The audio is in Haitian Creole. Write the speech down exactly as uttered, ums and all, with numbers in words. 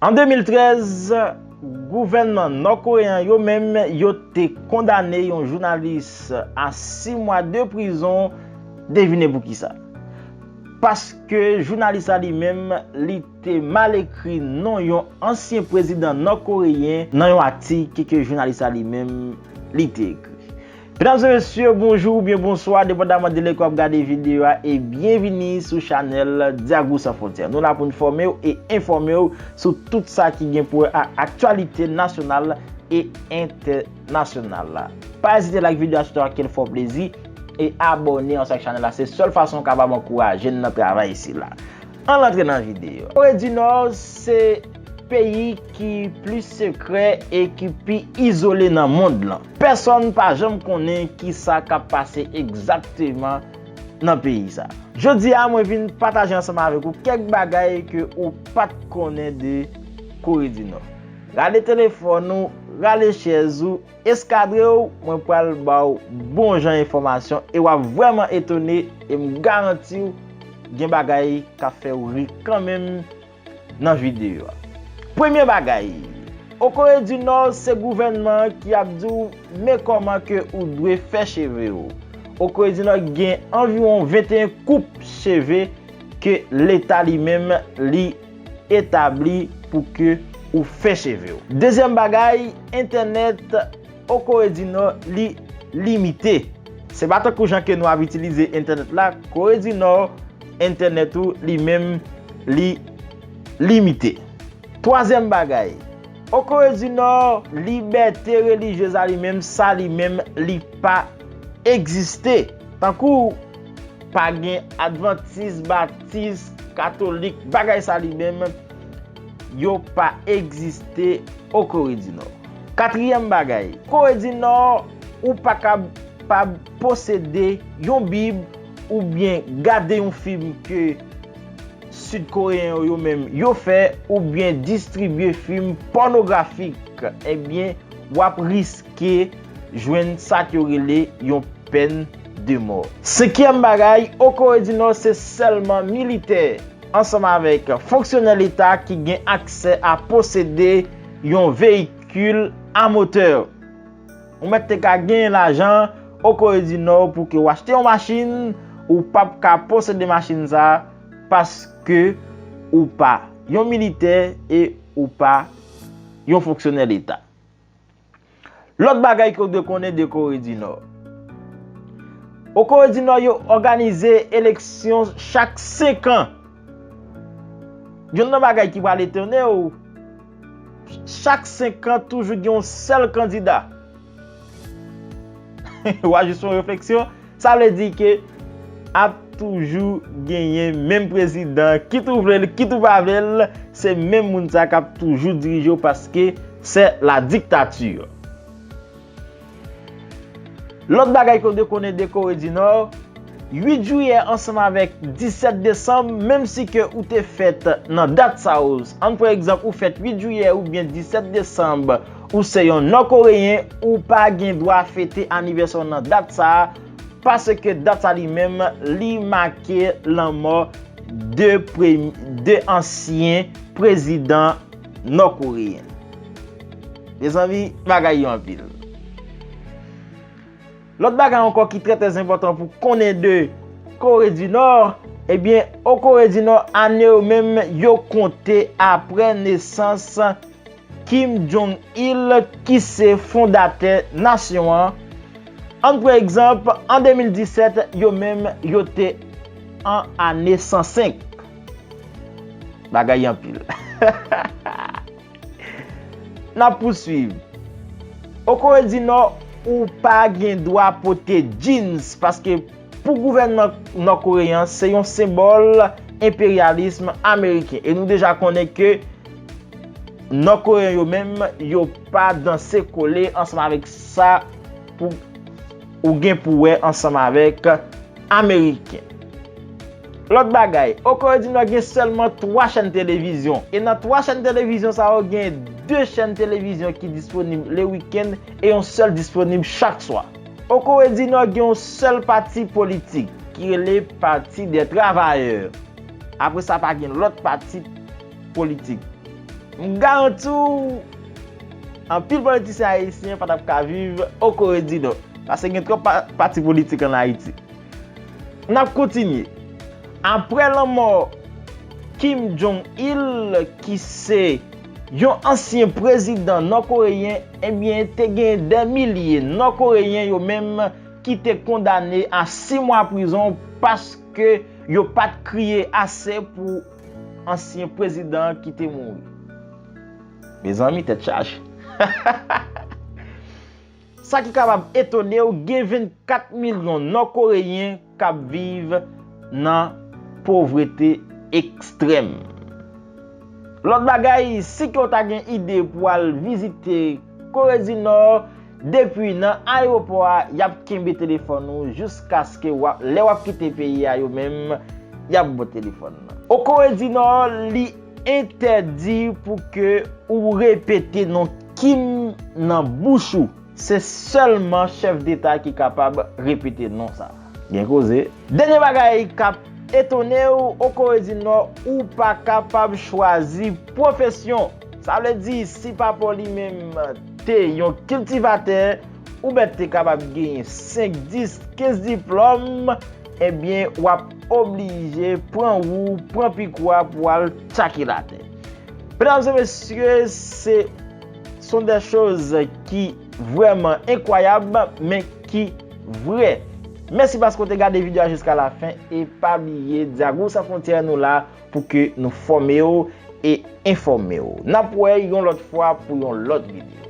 An de mil trèz, gouvènman nò-koreyen yo menm, yo te kondane yon jounalis a sis mwa de prizon. Devine poukisa. Paske jounalis la li menm, li te mal ekri non yon ansyen prezidan nò-koreyen nan yon atik ke jounalis la li menm, li te ekri. Medam e mesye, bonjou oubyen bonswa, depandaman de lè ke w ap gade videyo a, e byenvini sou chanèl Diago Sans Frontières. Nou la pou n fòme w e enfòme w sou tout sa ki gen pou wè ak aktyalite nasyonal e entènasyonal la. Pa ezite like videyo a, sitou ak kè l fè w plezi, e abòne ansanm ak chanèl la. Se sèl fason w kapab ankouraje n nan travay sila. Ann antre nan videyo. Kore di Nò se peyi ki pli sekrè e ki pi izole nan mond lan. Pèsonn pa janm konnen kisa k ap pase egzakteman nan peyi sa. Jodi a, mwen vin pataje ansanm avèk ou kèk bagay ke ou pa t konnen de Kore di Nò. Rale telefòn ou, rale chèz ou, eskadre w, mwen pral ba w bon jan enfòmasyon e w ap vrèman etone e m garanti w gen bagay k ap fè w ri kanmenm nan videyo a. Premye bagay, o Kore di Nò se gouvènman an ki ap di w men kòman ke ou dwe fè cheve w. O Kore di Nò gen anviwon venteyen koup cheve ke leta li menm li etabli pou ke ou fè cheve w. Dezyèm bagay, entènèt o Kore di Nò li limite. Se pa tankou jan ke nou ap itilize entènèt la, Kore di Nò, entènèt ou li menm li limite. Twazyèm bagay, o Kore di Nò, libète relijyez la li menm, sa li menm li pa egziste. Tankou pa gen advantis, batis, katolik, bagay sa li menm yo pa egziste o Kore di Nò. Katriyèm bagay, Kore di Nò, ou pa kapab posede yon bib oubyen gade yon fim ke Sid Koreyen yo, yo menm yo fè oubyen distribye fim pònografik, ebyen, w ap riske jwenn sa ke yo rele yon pèn de mò. Senkyèm bagay, o Kore di Nò se sèlman militè ansanm avèk fonksyonè leta ki gen aksè a posede yon veyikil a motè. Ou mèt te ka gen lajan o Kore di Nò pou ke w achte yon machin, ou p ap ka posede machin sa a paske ou pa yon militè e ou pa yon fonksyonè leta. Lòt bagay ke w dwe konnen de Kore di Nò. O Kore di Nò, yo òganize eleksyon chak senk an. Youn nan bagay ki pral etone w, chak senk an toujou gen yon sèl kandida. W a jis fè yon refleksyon, sa vle di ke ap toujou genyen menm prezidan, kit ou vle l, kit ou pa vle l, se menm moun sa k ap toujou dirije w paske c'est la dictature. Lòt bagay ke w dwe konnen de Kore di Nò, uit jiyè ansanm avèk disèt desanm, menm si ke ou te fèt nan dat sa yo, ann pran egzanp, ou fèt uit jiyè oubyen disèt desanm, ou se yon nò koreyen, ou pa gen dwa fete anivèsè w nan dat sa a, paske dat sa li menm, li make lanmò de premye, de ansyen prezidan nò koreyen. Mezanmi, bagay yo anpil. Lòt bagay ankò ki trè, trè enpòtan pou konnen de Kore di Nò, ebyen, o Kore di Nò, ane yo menm, yo konte apre nesans Kim Jong-il, ki se fondatè nasyon an. Ann pran egzanp, an de mil disèt, yo menm, yo te an ane san senk. Bagay anpil. N ap pouswiv. O Kore di Nò, ou pa gen dwa pote jeans, paske pou gouvènman nò-koreyen an, se yon senbòl enperyalis ameriken. E nou deja konnen ke nò-koreyen yo menm, yo pa danse kole ansanm avèk sa pou ou gen pou wè ansanm avèk ameriken. Lòt bagay, o Kore di Nò gen sèlman twa chèn televizyon. E nan twa chèn televizyon sa yo, gen de chèn televizyon ki disponib le wikenn e yon sèl disponib chak swa. O Kore di Nò gen yon sèl pati politik ki rele Pati dè Travayè. Apre sa, pa gen lòt pati politik. M garanti w, anpil politisyen ayisyen pa t ap ka viv o Kore di Nò, paske gen twòp pa- pati politik ann Ayiti. N ap kontinye. Apre lanmò Kim Jong-il, ki se yon ansyen prezidan nò-koreyen, ebyen, te gen dè milye nò-koreyen yo menm ki te kondane a sis mwa prizon paske yo pa t kriye ase pou ansyen prezidan ki te mouri. Mezanmi, tèt chaje. Sa ki kapab etone w, gen vennkat milyon nò-koreyen k ap viv nan povrete ekstrèm. Lòt bagay, si ke w ta gen ide pou al vizite Kore di Nò, depi nan ayewopò a, y ap kenbe telefòn ou jiskaske w ap, lè w ap kite peyi a, yo menm, y ap ba w telefòn nan. O Kore di Nò, li entèdi pou ke ou repete non Kim nan bouch ou. Se sèlman chèf deta ki kapab repete non sa. Gen koze. Dènye bagay k ap etone w, o Kore di Nò, ou pa kapab chwazi pwofesyon. Sa vle di, si papa w li menm te yon kiltivatè, ou mèt te kapab genyen senk, dis, kenz diplòm, ebyen, w ap oblije pran wou, pran pik ou a pou al tchake latè. Medam e mesye, se sont des choses ki vrèman enkwayab, men ki vrè. Mèsi paske w te gade videyo a jiska la fen e pa bliye, Dyagou San Fwontyè, nou la pou ke nou fòme w e enfòme w. N ap wè yon lòt fwa pou yon lòt videyo.